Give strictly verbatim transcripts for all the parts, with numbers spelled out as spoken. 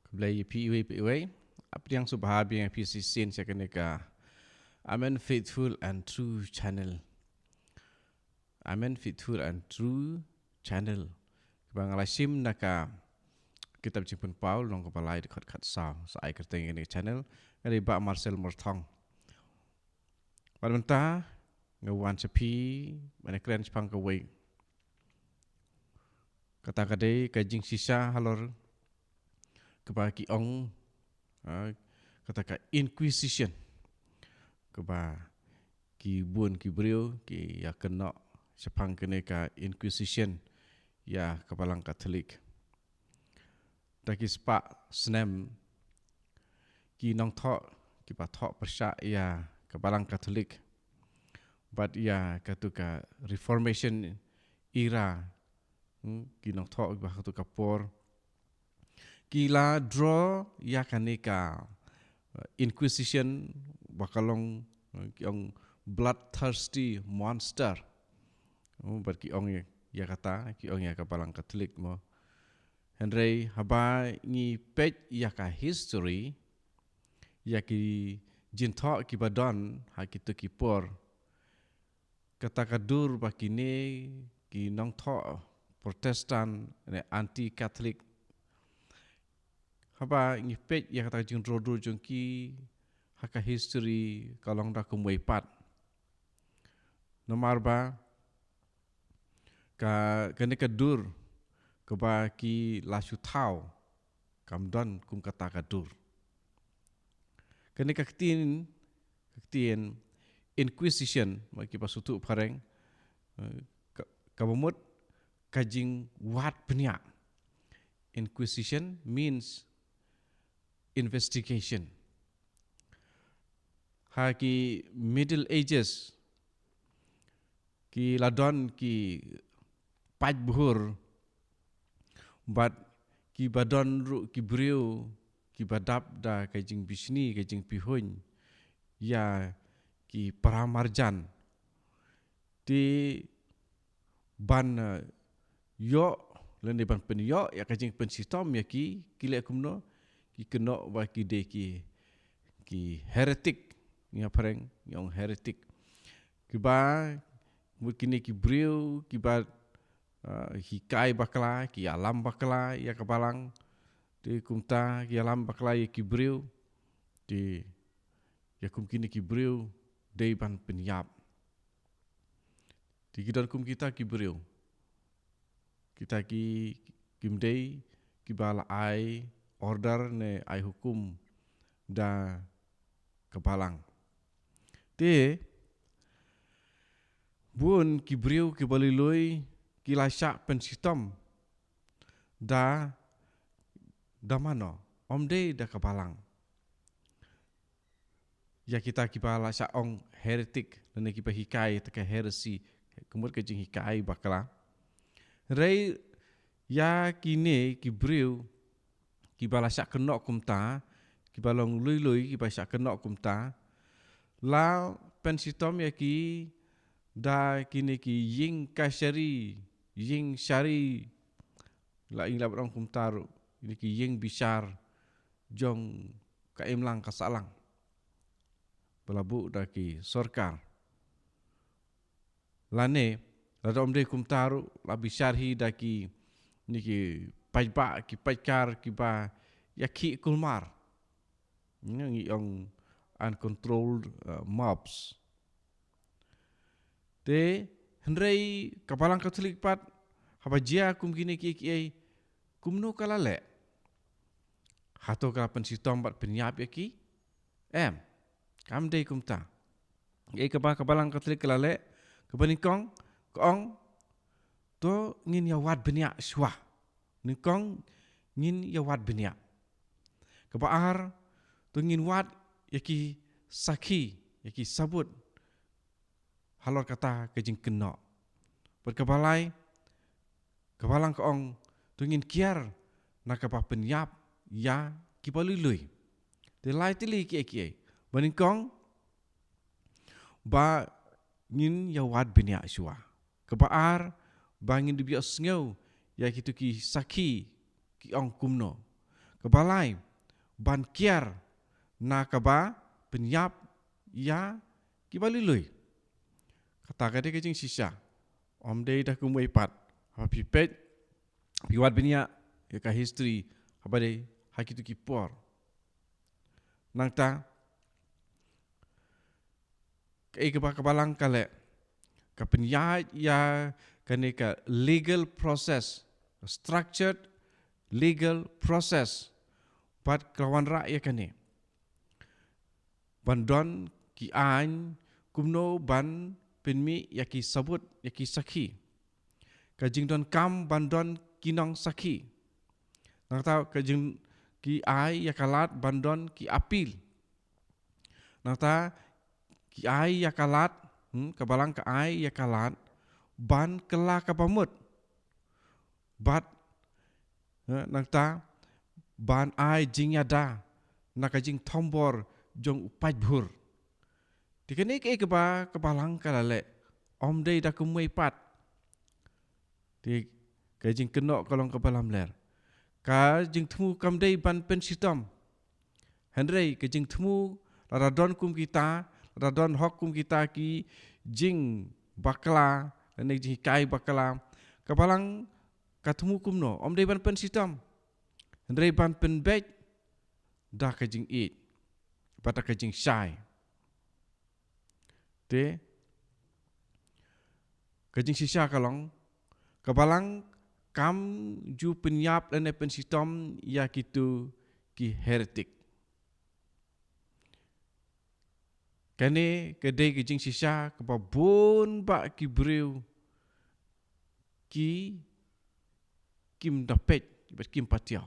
Khublei ïa phi iwei pa iwei. Ap diang subha biang ïa phi shisien sha kane ka Amen Faithful and True Channel. Amen Faithful and True Channel. Kaba nga la shim na ka kitab Jingpynpaw lynnong kaba lai dkhot khatsaw. Sa ai kyrteng ïa kane ka channel nga dei Bah Marcel Myrthong. Bad mynta nga wan sha phi ban ïakren shaphang kawei. Kata ka dei ka jingshisha halor kaba ki ong, ah, kata ka inquisition, kaba ki bun ki briew ki ïa kynnoh shaphang kane ka inquisition ïa ka Balang Katholik. Da ki spah snem ki nongthoh kiba thoh pyrshah ïa ka Balang Katholik bad ïa katu ka Reformation era, hmm, ki nongthoh kiba ha katu ka por ki la draw ïa kane ka, uh, inquisition ba ka long, uh, ki ong bloodthirsty monster. Oh, bad ki ong ïa, ïa kata, ki ong ïa ka Balang Katholik mo. Hynrei haba ngi peit ïa ka history, ïa ki jingthoh kiba don ha kitu ki por, kata ka dur ba kine ki nongthoh Protestant ne anti-Catholic, haba ngi peit ïa kata ka jingdro dur jong ki ha ka history ka long da kumwei pat. Namar ba ka, kane ka dur kaba ki la shu thaw kam don kum kata ka dur. Kane ka ktien, ka ktien inquisition, ma kiba sngewthuh phareng, eh, ka, kaba mut ka jingwad bniah. Inquisition means investigation. Ha ki Middle Ages ki la don ki paidbah bad kiba don ruh ki briew kiba dap da ka jingbishni, ka jingpihuiñ ïa ki paramarjan. Te ban, eh, ïoh lane ban pynïoh ïa ka jingpynshitom ïa ki, ki leh kumno? Ki kynnoh ba ki dei ki, ki heretic, ngi ïa phareng ngi ong heretic. Kiba mut kine ki briew kiba, ah, hikai bakla, ki ïalam bakla ïa ka Balang. Te kumta ki ïalam bakla ïa ki briew. Te ïa kum kine ki briew dei ban pynïap. Te ki don kum kita ki briew. Kita ki, kim dei kiba la ai order ne ai hukum da ka Balang. Te bun ki briew kiba lui-lui ki la shah pynshitom da, da mano? Ym dei da ka Balang. Ïa kita kiba la shah ong heretic, lane kiba hikai ta ka heresy, ka mut ka jinghikai bakla. Hynrei ïa kine ki briew kiba la shah kynnoh kumta, kiba long lui-lui kiba shah kynnoh kumta, la pynshitom ïa ki da kine ki ïing kashari, ïing shari, la ïing la ba ong kumta ruh, kine ki ïing bishar jong ka imlang ka sahlang ba la buh da ki sorkar. Lane lada ym dei kumta ruh, la bishar hi da kine ki paidbah, ki paidkar kiba ïakhih kulmar. Ngi ong uncontrolled, uh, mobs. Te hynrei ka Balang Katholik pat, haba jia kum kine kiei kiei, kumno ka la leh? Hato ka la pynshitom bad pynïap ïa ki? Em, kam dei kumta. Ïa kaba ka Balang Katholik ka la leh, kaba nyngkong ka ong, to ngin ïa wad bniah shuwa. Nyngkong ngin ïa wad bniah. Kaba ar, to ngin wad ïa ki sakhi, ïa ki sabut halor kata ka jingkynnoh. Bad kaba lai, ka Balang ka ong, to ngin kiar na kaba pynïap ïa kiba lui-lui. Te lai tylli kiei kiei. Ba nyngkong, ba ngin ïa wad bniah shuwa. Kaba ar, ba ngin da ïohsngew ïa kitu ki sakhi ki ong kumno. Kaba lai, ban kiar na kaba pynïap ïa kiba lui-lui. Kata ka dei ka jingshisha. Ym dei da kumwei pat. Haba phi peit, phi wad bniah ïa ka history, haba dei ha kito ki por. Nangta, kaei kaba ka Balang ka leh, ka pynïaid ïa kane ka legal process, structured legal process, bad ka wanrah ïa kane ban don ki aiñ kumno ban pynmih ïa ki sabut, ïa ki sakhi. Ka jingdonkam ban don ki nongsakhi. Nangta ka jing, ki ai ïa ka lad ban don ki appeal. Nangta ki ai ïa ka lad, hmm, ka Balang ka ai ïa ka lad ban kylla kaba mut. Bad, eh, nangta ban ai jingïada na ka jingthombor jong u paidbah. Te kane kaei kaba ka Balang ka la leh, ym dei da kumwei pat. Te ka jingkynnoh ka long kaba lamler. Ka jingthmu kam dei ban pynshitom. Hynrei ka jingthmu, lada don kum kita, lada don hok kum kita ki jingbakla, lane jinghikai bakla, ka Balang ka thmu kumno, ym dei ban pynshitom, hynrei ban pynbeit da ka jingïeit bad da ka jingshai. Te ka jingshisha ka long, ka Balang kam ju pynïap lane pynshitom ïa kito ki heretik. Kane ka dei ka jingshisha kaba bun bah ki briew ki, kim da peit bad kim patiaw.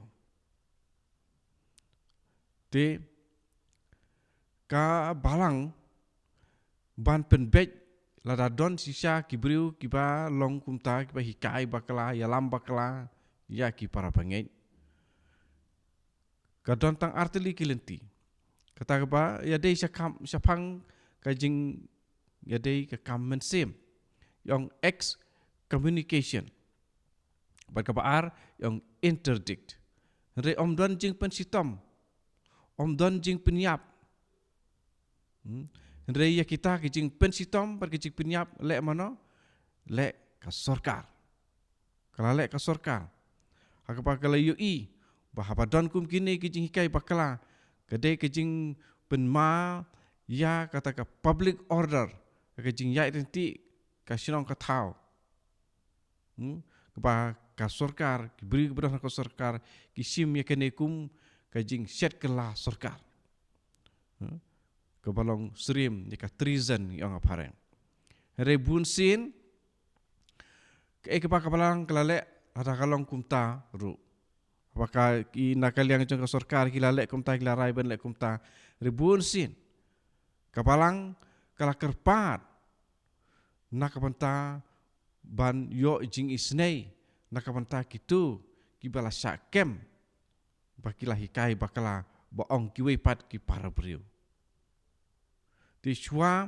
Te ka Balang ban pynbeit lada don shisha ki briew kiba long kumta, kiba hikai bakla, ïalam bakla ïa ki para bangeit. Ka don tang artylli ki lynti. Kata kaba ïadei shakham, shaphang ka jingïadei ka kam mynsiem, ïong excommunication. Bad kaba ar, ïong interdict. Hynrei ym don jingpynshitom, ym don jingpynïap. Hmm? Hynrei ïa kita ki jingpynshitom bad ki jingpynïap leh mano? Leh ka sorkar. Ka la leh ka sorkar. Ha kaba ka la ïohi ba haba don kum kine ki jinghikai bakla, ka dei ka jingpynma ïa kata ka public order, ka jingïaid ryntih ka shnong ka thaw. Hmm? Kaba ka sorkar, ki briew kiba don ha ka sorkar, ki shim ïa kane kum ka jingshet kylla sorkar. Hmm? Kaba long syriem ïa ka treason ïong ha phareng. Hynrei bunsien, kaei kaba ka Balang ka la leh, lada ka long kumta ruh. Haba ka, ki na ka liang jong ka sorkar ki la leh kumta, ki la rai ban leh kumta. Hynrei bunsien, ka Balang ka la kyrpad na ka bynta ban ïoh jingisynei na ka bynta kito kiba la shah kem ba ki la hikai bakla, ba ong kiwei pat ki para briew. Te shuwa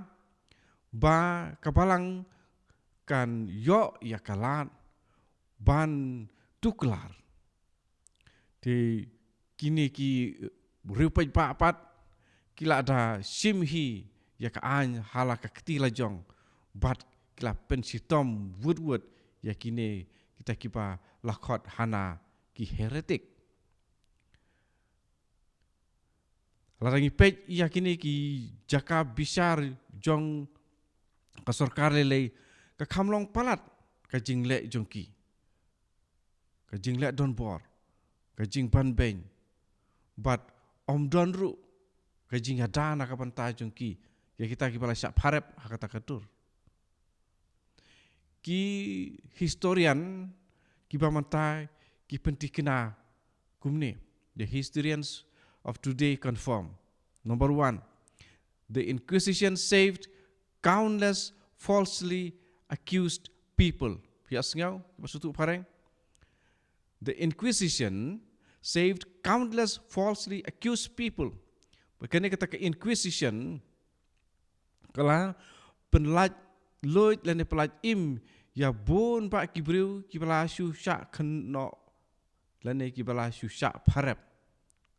ba ka Balang kan ïoh ïa ka lad ban tuklar, te kine ki riewpaidbah pat ki la da shim hi ïa ka aiñ ha la ka kti la jong, bad ki la pynshitom wut wut ïa kine kita kiba la khot hana ki heretik. Lada ngi peit ïa kine ki jaka bishar jong ka sorkar lei lei, ka kham long palat ka jingleh jong ki, ka jingleh donbor, ka jingbanbeiñ, bad ym don ruh ka jingïada na ka bynta jong ki ïa kita kiba la shah pharep ha kata ka dur. Ki historian kiba mynta ki pyntikna kumne, the historians of today confirm. Number one, the Inquisition saved countless falsely accused people. Phi ïa sngew, ba shu tu phareng. The Inquisition saved countless falsely accused people. Ba kane kata ka Inquisition ka la pynlait luid lane pynlait im ïa bun bah ki briew kiba la shu shah kynnoh lane kiba la shu shah pharep.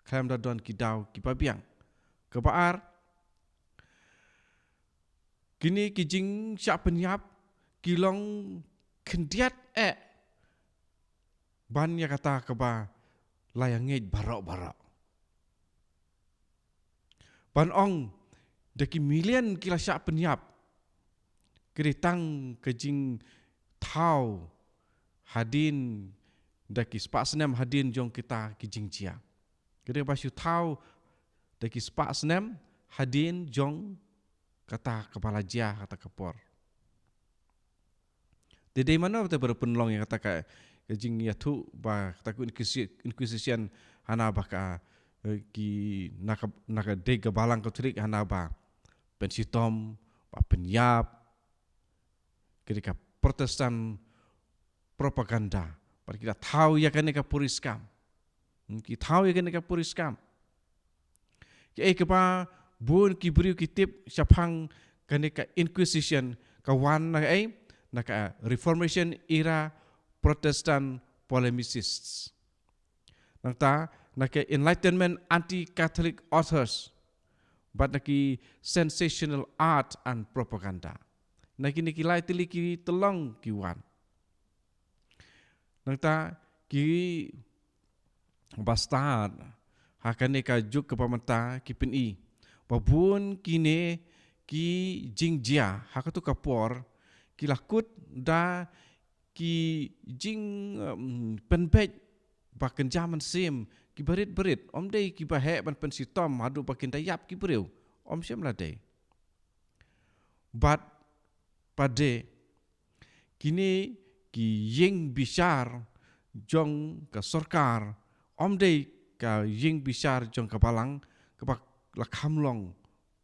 khlem da don ki daw kiba biang. Kaba ar, kine ki jingshah pynïap ki long khyndiat eh ban ïa kata kaba la ïa ngeit baroh baroh. Ban ong da ki million ki la shah pynïap, ka dei tang ka jingthaw hadien, da ki spah snem hadien jong kita ki jingjia. Ka dei ba shu thaw da ki spah snem hadien jong kata kaba la jia ha kata ka por. Te dei mano te ba pynlong ïa kata ka, ka jingïathuh ba kata ka inquisi-, inquisition hana ba ka, eh, ki na ka, na ka dei ka balang Katholik hana ba pynshitom, ba pynïap, ka dei ka Protestant propaganda. Ba ki la thaw ïa kane ka puriskam. Hmm, ki thaw ïa kane ka puriskam. Kaei kaba bun ki briew ki tip shaphang kane ka inquisition ka wan na kaei, na ka Reformation era Protestant polemicists. Nangta na ka Enlightenment anti-Catholic authors. Bad na ki sensational art and propaganda. Na kine ki lai tylli ki tyllong ki wan. Nangta ki bastad ha kane ka juk kaba mynta ki pyni ba bun kine ki jingjia ha kato ka por ki la kut da ki jing, um, pynbeit ba kynja mynsiem, ki barit barit, ym dei ki ba heh ban pynshitom haduh ba kin da ïap ki briew, ym shym la dei. Bad pat de kine ki ïing bishar jong ka sorkar, ym dei ka ïing bishar jong ka balang kaba la kham long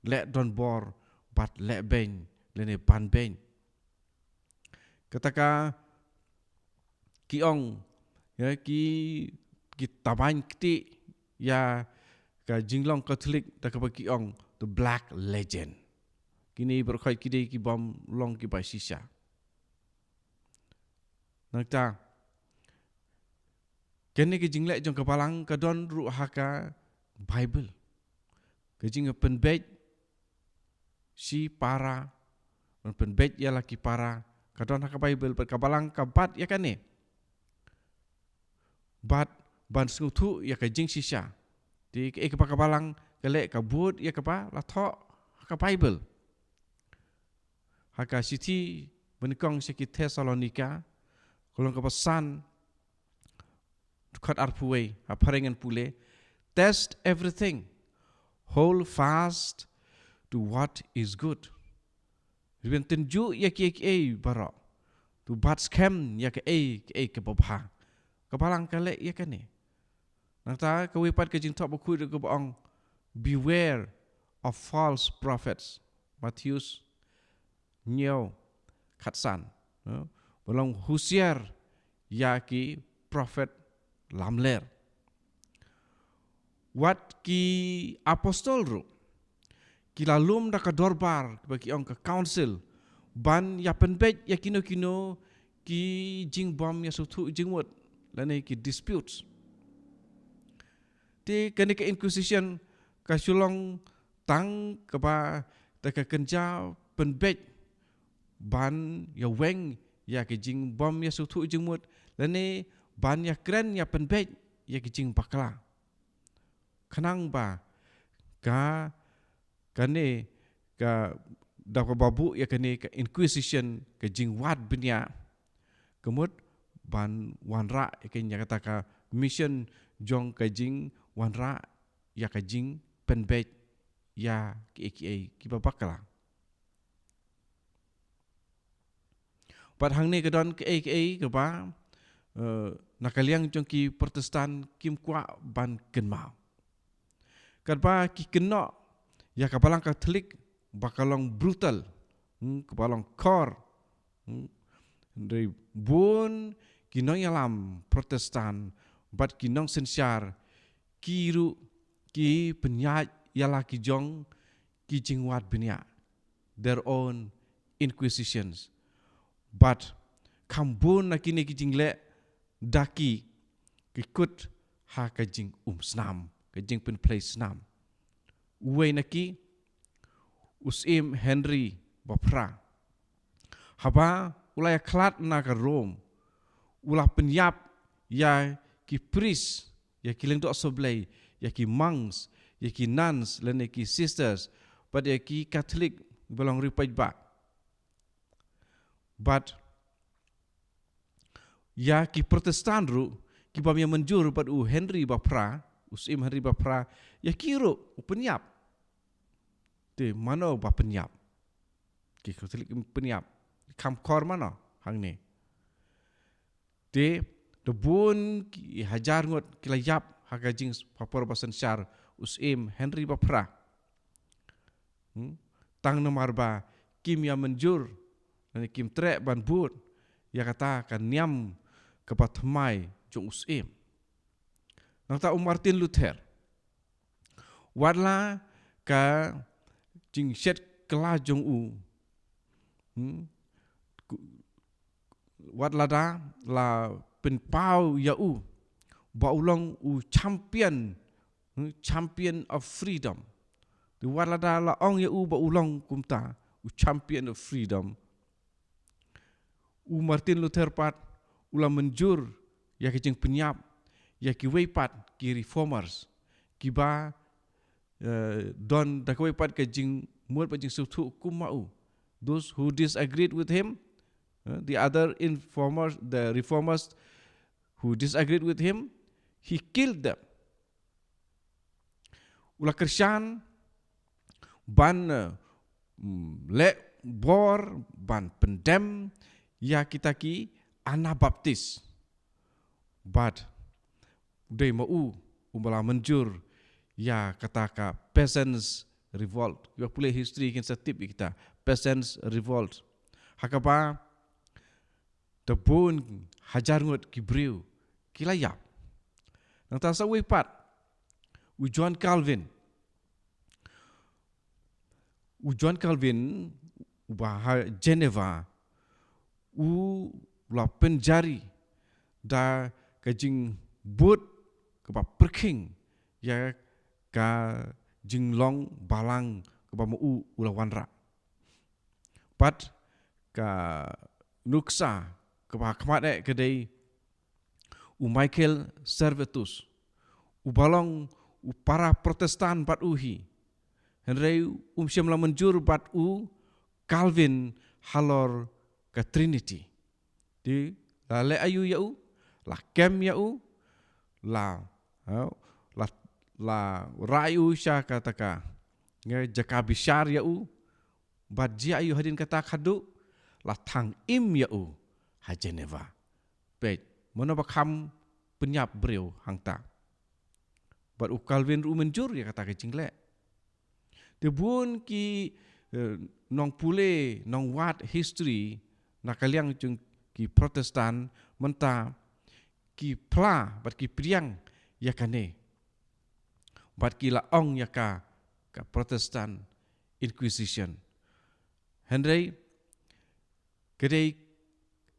leh donbor bad leh beiñ lane ban beiñ. Kata ka ki ong, ïa, ki, ki tabaiñ kti ïa ka jinglong Katholik da kaba ki ong the black legend. Kine baroh khoit ki dei ki bym long kiba shisha. Nangta kane ka jingleh jong ka balang ka don ruh ha ka Bible. Ka jingpynbeit shi para, ban pynbeit ïa la ki para, ka don ha ka Bible, bad ka balang ka bat ïa kane. Bad ban sngewthuh ïa ka jingshisha. Te kaei kaba ka balang ka leh, ka bud ïa kaba la thoh ha ka Bible. Ha ka shithi banyngkong sha ki Thessalonika, ka lynnong kaba san, dkhot arphew wei, ha phareng ngan pule, "Test everything, hold fast to what is good." Ribin tynjuh ïa kiei kiei baroh, to bat skhem ïa kaei kaei kaba bha. Ka balang ka leh ïa kane. Nangta kawei pat ka Jingthoh Bakhuid kaba ong, "Beware of false prophets." Mathaios hynñiew, khatsan. No? Ba long husiar ïa ki prophet lamler. Wat ki apostol ruh ki la lum da ka dorbar, ba ki ong ka council, ban ïa pynbeit ïa kino kino ki jingbym ïasngewthuh jingmut lane ki disputes. Te kane ka inquisition ka shu long tang kaba da ka kynja pynbeit ban ïa weng ïa ki jingbym ïasngewthuh jingmut lane ban ïa kren ïa pynbeit ïa ki jingbakla. Khnang ba ka, kane ka, da kaba buh ïa kane ka inquisition, ka jingwad bniah, ka mut ban wanrah ïa kane, ïa kata ka mission jong ka jingwanrah ïa ka jingpynbeit ïa kiei kiei kiba bakla. Bad hangne ka don kaei kaei kaba, eh, na ka liang jong ki Protestant kim kwah ban kynmaw. Katba ki kynnoh ïa ka Balang Katholik ba ka long brutal, hmm, kaba long khor, hmm, hynrei bun ki nongïalam Protestant bad ki nongsynshar ki ruh ki pynïaid ïa la ki jong ki jingwad bniah, their own inquisitions. Bad kham bun na kine ki jingleh da ki, ki kut ha ka jingumsnam, ka jingpynplei snam. Uwei na ki, u Syiem Henry Baphra. Haba u la ïakhlad na ka Rome, u la pynïap ïa ki priest, ïa ki lyngdoh sohblei, ïa ki monks, ïa ki nuns, lane ki sisters, bad ïa ki Catholic ba long riewpaidbah. Bad ïa ki Protestant ruh, ki bym ïa mynjur bad u Henry Baphra, u Syiem Henry Baphra, ïa ki ruh u pynïap. Te mano ba pynïap? Ki Catholic pynïap. Kham khor mano hangne? Te, te bun ki hajar ngut ki la ïap ha ka jing, ha por ba synshar u Syiem Henry Baphra. Hmm? Tang namar ba kim ïa mynjur, lane kim treh ban bud ïa kata ka niam kaba thymmai jong u Syiem. Nangta u Martin Luther, wat la ka jingshet kylla jong u, hmm, ku-, wat lada la pynpaw ïa u ba u long u champion, hmm, champion of freedom. Te wat lada la ong ïa u ba u long kumta, u champion of freedom, u Martin Luther pat u la mynjur ïa ki jingpynïap ïa kiwei pat ki reformers, kiba, eh, don da kawei pat ka jingmut bad jingsngewthuh kum ma u. Those who disagreed with him, eh, the other informers, the reformers who disagreed with him, he killed them. U la kyrshan ban, eh, mm, leh bor ban pyndem ïa kita ki Anabaptist. Bad dei ma u, u ba la mynjur ïa kata ka Peasants Revolt. Ïa pule history kin sa tip ïa kita Peasants Revolt. Ha kaba te bun hajar ngut ki briew ki la ïap. Nangta sa uwei pat, u John Calvin. U John Calvin, u ba ha Geneva, u la pynjari da ka jingbud kaba pyrkhing ïa ka jinglong balang kaba ma u u la wanrah. Bad ka nuksa kaba khmat eh ka dei u Michael Servetus, u ba long u para Protestant bad u hi. Hynrei um shym la mynjur bad u Calvin halor ka Trinity. Te la leh aïu ïa u, la kem ïa u, la, ha, la, la rah ïa u sha kata ka, nge, jaka bishar ïa u, bad jia aïu hadien kata khadduh, la thang im ïa u ha Geneva. Peit, mano ba kham pynïap briew hangta. Bad u Calvin ruh u mynjur ïa kata ka jingleh. Te bun ki, eh, nongpule, nongwad history na ka liang jong ki Protestant mynta ki phla bad ki pdiang ïa kane. Bad ki la ong ïa ka, ka Protestant Inquisition. Hynrei ka dei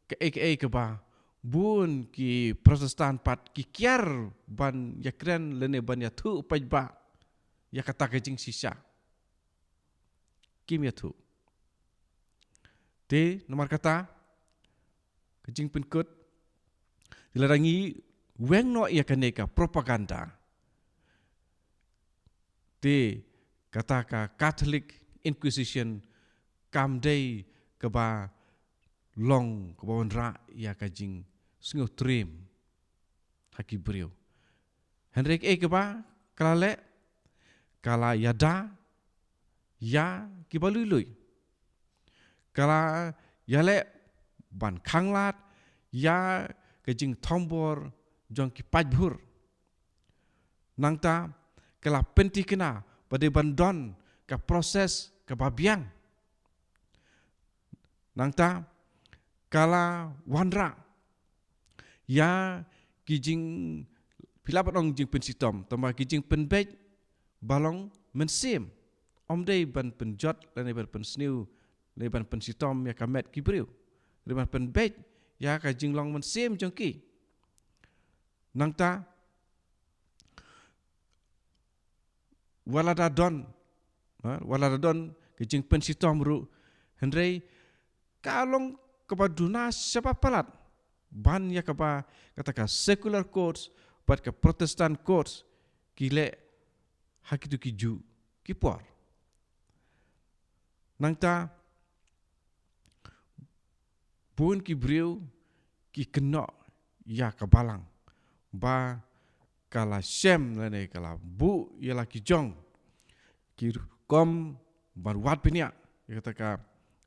kaei kaei kaba bun ki Protestant pat ki kiar ban ïakren lane ban ïathuh paidbah ïa kata ka jingshisha. Kim ïathuh. Te namar kata ka jingpynkut, te lada ngi weng noh ïa kane ka propaganda, te kata ka Catholic Inquisition kam dei kaba long kaba wanrah ïa ka jingsngewtriem ha ki briew. Hynrei kaei kaba ka la leh, ka la ïada ïa kiba lui lui. Ka la ïaleh ban khanglad ïa ka jingthombor jong ki paidbah. Nangta ka la pyntikna ba dei ban don ka proses kaba biang. Nangta ka la wanrah ïa ki jing, phi lah ban ong jingpynshitom, tangba ki jingpynbeit ba long mynsiem. Ym dei ban pynjot lane ban pynsniew lane ban pynshitom ïa ka met ki briew. Dei ban pynbeit ïa ka jinglong mynsiem jong ki. Nangta, wat la da don, ha, wat la da don ka jingpynshitom ruh, hynrei ka long kaba duna shaba palat ban ïa kaba, kata ka secular courts bad ka Protestant courts ki leh ha kitu ki juh ki por. Nangta bun ki briew ki kynnoh ïa ka balang ba ka la shem lane ka la buh ïa la ki jong ki rukom ban wad bniah, ïa kata ka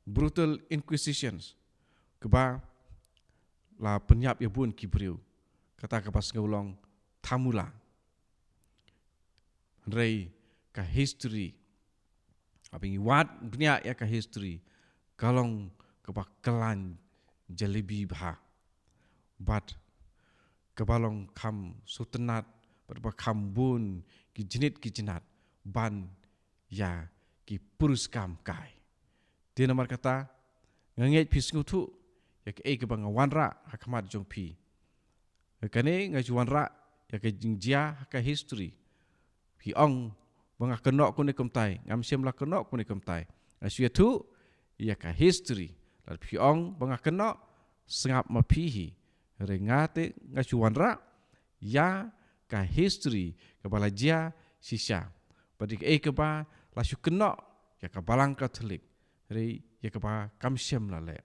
brutal inquisitions kaba la pynïap ïa bun ki briew, kata kaba sngew long thamula. Hynrei ka history, haba ngi wad bniah ïa ka history, ka long kaba khlaiñ jalebi bha bad kaba long kham sngewtynnat bad ba kham bun ki jnit ki jnat ban ïa ki puriskam kai. Te namar kata nga ngeit phi sngewthuh ïa kaei kaba nga wanrah ha khmat jong phi. Kane nga shu wanrah ïa ka jingjia ha ka history. Phi ong ba nga kynnoh kumne kumtai, ngam shym la kynnoh kumne kumtai. Nga shu ïathuh ïa ka history. Lada phi ong ba nga kynnoh, sngap ma phi hi. Hynrei nga te nga shu wanrah ïa ka history kaba la jia shisha. Bad ïa kaei kaba la shu kynnoh ïa ka Balang Katholik, hynrei ïa kaba kam shym la leh.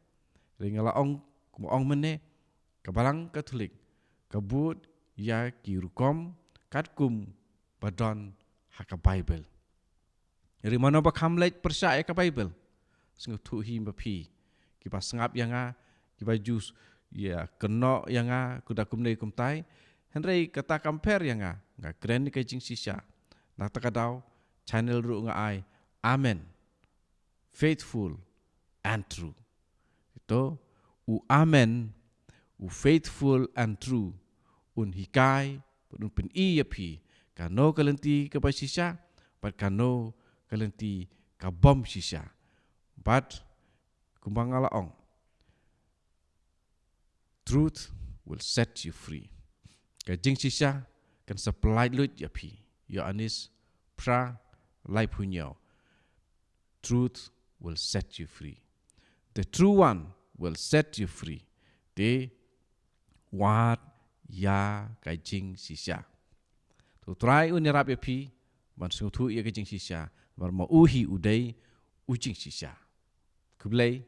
Hynrei nga la ong, kumba ong mynne, ka Balang Katholik ka bud ïa ki rukom katkum ba don ha ka Baibl. Hynrei mano ba kham leit pyrshah ïa ka Baibl, sngewthuh hi ma phi, kiba sngap ïa nga, kiba ju ïa kynnoh ïa nga kumta kumne kumtai, hynrei kata kam pher ïa nga. Nga kren ïa ka jingshisha. Na kata ka daw, channel ruh nga ai Amen, Faithful and True. Ito, u Amen, u Faithful and True, un hikai bad un pyni ïa phi kano ka lynti kaba shisha bad kano ka lynti ka bym shisha. Bad kumba nga la ong, truth will set you free. Ka jingshisha kan sa pyllait lut ïa phi. Ïoannis phra, laiphew hynñiew. Truth will set you free. The true one will set you free. Te wad ïa ka jingshisha. To Trai un ïarap ïa phi ban sngewthuh ïa ka jingshisha, namar ma u hi u dei u jingshisha. Khublei,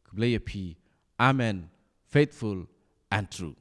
khublei ïa phi. Amen. Faithful and True.